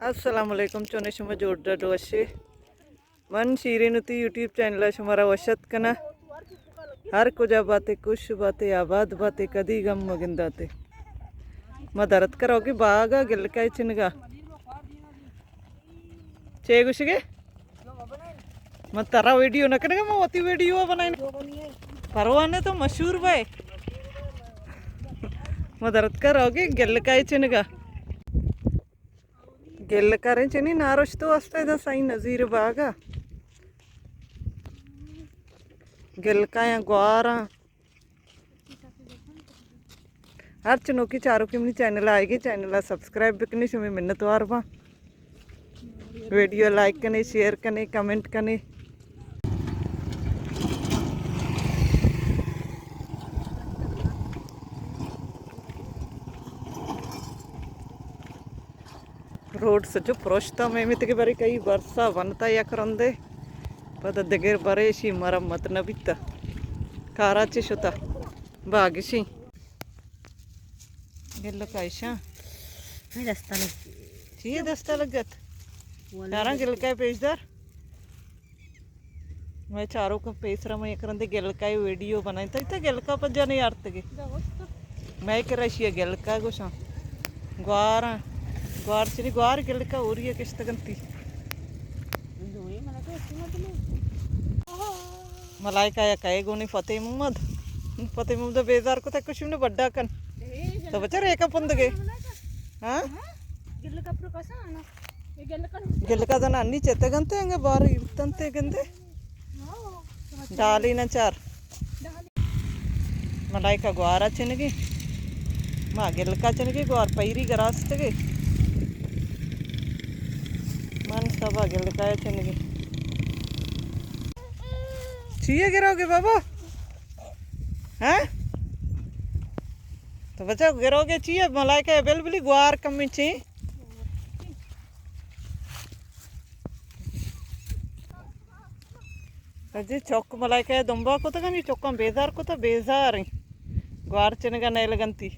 السلام علیکم، چونے شما؟ جوڑ ڈڈ وشے؟ من شیرین وتی یوٹیوب چینل ءَ شمارا وش اتک کناں۔ ہر کجا باتے، خوش باتے، آباد باتے، کدی غم مگنداتے۔ ما درت کرو کہ باغ ءَ گلکائے چنگا۔ چے گوشگے؟ من ترا ویڈیو نہ کنگا، من وتی ویڈیو بنائیں۔ پروانے تو مشہور بے۔ ما درت کرو کہ گلکائے چنگا۔ گلکاریں چنی نارشتو است ادا سائیں نذیر باغا۔ گلکایاں، گواراں۔ ہر چنوکی چاروکی منی چینل آئیگی، چینل سبسکرائب بکنی، شمی منتوار باں۔ ویڈیو لائک کنے، شیئر کنے، کمنٹ کنے۔ روڈ سجو پروشتا، مئے میتگے برے کئی برسا بنتا یک رندے، پدا دگر برے اشی مرمت نہ بیتا۔ کارا چے شتا؟ باگشی۔ گلکا ایشاں۔ ہمے دستا لگی۔ چی دستا لگت؟ واللہ چاراں گلکا پیش دار۔ مئے چاروکاں پیسرا مئے یک رندے گلکا ءِ ویڈیو بنائیں۔ تئی تا گلکا پجا نہیں آرتگے۔ مئے کرا اشی ءَ گلکا گوشاں۔ گواراں۔ گوار چنی گوار گلکا اوری ءَ کشتگنتی۔ ملائکہ یا کئے گونی فتح محمد۔ فتح محمد بیزار کو تک کشی نے بڈا کن۔ تو بچا ریکا پندگے۔ ہاں؟ گلکا دنا انی چتگنتے انگے بار ایرتنتے گندے۔ ڈالی نہ چار۔ ملائکہ گوارا چنگی۔ ما گلکا چنگی گوار پیری گراستگی۔ من سبا گلکا چنگی۔ چیے گراوگے بابا؟ ہاں؟ تو بچا گراوگے چیے؟ ملائکہ بلبلی گوار کمی چی؟ جی چک ملائکہ دمبا کتگ، نی چکاں بیزار کتگ، بیزار ایں۔ گوار چنگا نیلگنتی۔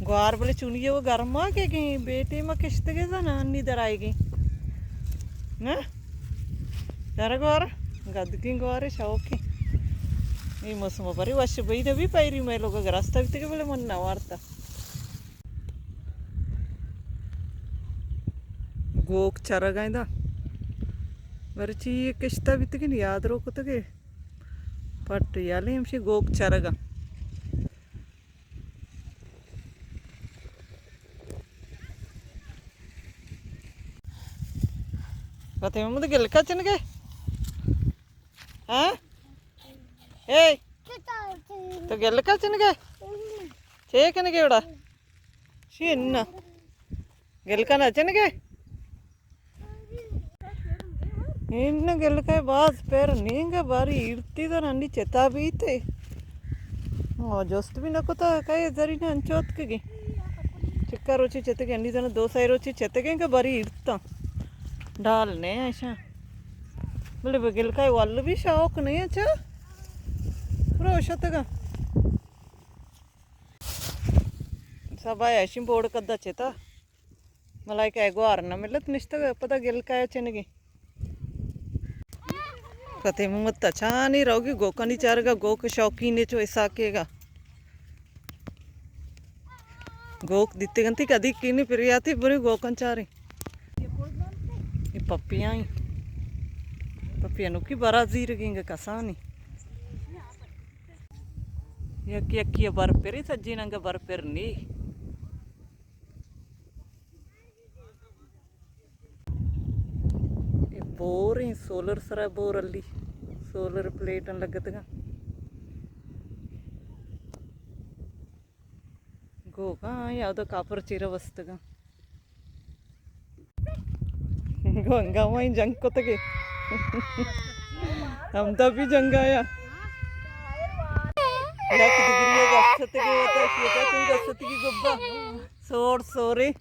گوار بلے چونی وہ گرما کے گئیں، بے ٹیما کشتگے زنانی درائے گئیں۔ نا؟ در گوار، گدگیں گوارے شوقیں۔ اے موسم بری وش بئی نبی پیری مئے لوگ گراستا بیتگے بلے من نہ وارتا۔ گوک چرگ ءَ دا۔ مرچی کشتہ بیتگیں، یاد رو کتگے۔ پٹ یالے ہمشی گوک چرگ ءَ۔ پتے محمد گلکا چنگے؟ ہاں؟ اے؟ تو گلکا چنگے؟ چے کنگے وڑا؟ شی اناں۔ گلکا نہ چنگے؟ اناں گلکا باز پر نینگا باری ایرتی تو ننی چتا بیتے۔ ما جست بھی نہ کتا کئے زرینہ انچو اتکگی۔ چکا روچی چتگی، انی زن دو سئے روچی چتگیں کہ بری ایرتاں۔ ڈال نے ایشاں۔ بلے بہ گلکا ول بھی شوق نہیں اچھا۔ پروشتگا۔ سبا ایشی بوڑ کدا چتا۔ ملائکہ گوار نہ ملت نشتگ، پدا گلکا چنگی۔ کتے محمد تچانی روگی گوکانی چارگا، گوک شوقینے چو اساکے گا۔ گوک دیتے گنتی کدی کینی پریاتی بری گوکان چاری۔ یہ پپیاں، پپیاں نوکی برا زیرگیں گا کسانی۔ یک یکی بر پری سجیننگا بر پر نی۔ اے بوریں سولر سرا بور الی، سولر پلیٹاں لگتگاں۔ گوگا، آئی اودا کاپر چیرا بستگاں۔ گونگا وہیں جنگ کتگے۔ ہمدا بھی جنگ آیا۔ یک دگری گستگے، وتا شیتا چون گستگی گبا۔ سور سورے۔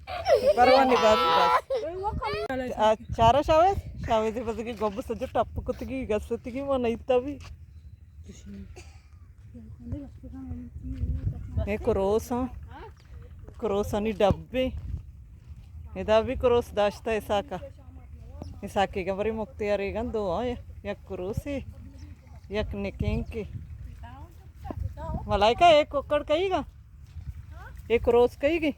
پرواہ نہیں، بس، بس۔ آ، چارا شاویز، شاویزی بزگی گب سجو ٹپ کتگی، گستگی ما نیتا بھی۔ اے کروس ہاں، کروسانی ڈبے۔ ادا بھی کروس داشتہ اسحاقا۔ اسحاقیگا بری مختیاریگا دو ہاں، یک کروسے، یک نکینکے۔ ملائکہ، اے ککڑ کئیگا؟ اے کروس کئیگی؟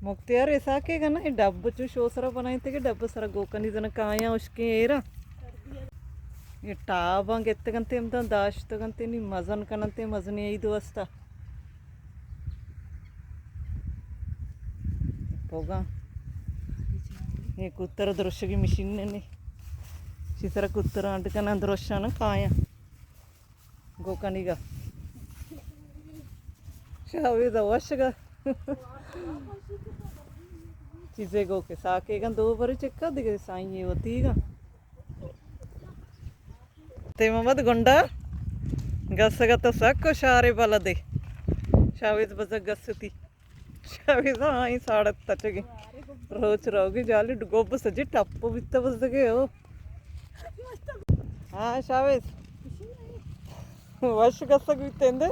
مختیار اسحاقیگا نا، اے ڈب چو شو سرا بنائینتگے، ڈب سرا گوکانی زنا کایاں اشکیں ایرا۔ اے ٹاباں گتگنتے، ہمداں داشتگنتے، نی مزن کننتے، مزنی عید واسطہ۔ پوگاں۔ اے کوتر درشگی مشین نے۔ چی سرا کوتر آنڈ کناں درشاں کایاں۔ گوکنیگا۔ شاویز وشگا۔ چیزے گو کہ ساکیگا دو بری چکا دگہ سائیں وتیگا۔ تے محمد گنڈا گسگا تو سک و شارے بلدے۔ شاویز بزگ گستی۔ شاویز آئی ساڑت تچگی۔ روچ روگی جالی گوب سجی ٹپ بیتا بزگے ہو۔ ہاں شاویز۔ وش گسگ بیتیندے۔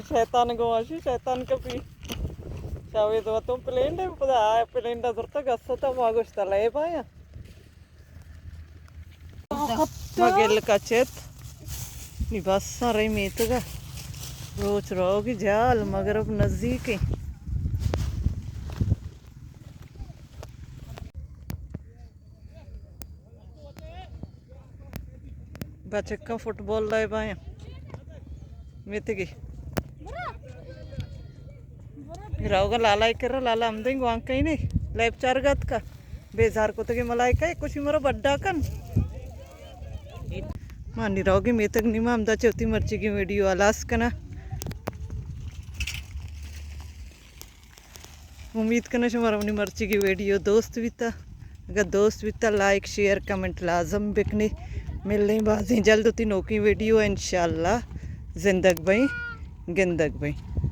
شیطان گواشی، شیطان کپی۔ شاویز وتوں پلینڈے پدا آ پلینڈا زرتا گستا ما گوشتا لے بایا۔ ما گل کچت۔ نی بس رہی میتگا۔ روچ روگی جال، مغرب نزدیک ہے۔ بچکاں فٹبال لائب آیاں۔ میتگی۔ روگا لالا کرا، لالا ہمدیں گوانکئی نے۔ لیب چارگا اتکا۔ بیزار کتگی ملائکہ، کچھ مرا بڈا کن۔ مانی روگی میتگ نیما ہمدا چوتی مرچیگی ویڈیو ہلاس کنا۔ امید کناں شمارا منی مرچیگی ویڈیو دوست بیتا۔ اگر دوست بیتا، لائک، شیئر، کمنٹ لازم بکنے۔ ملیں بازیں جلد وتی نوکیں ویڈیو انشاءاللہ۔ زندگ بئیں، گندگ بئیں۔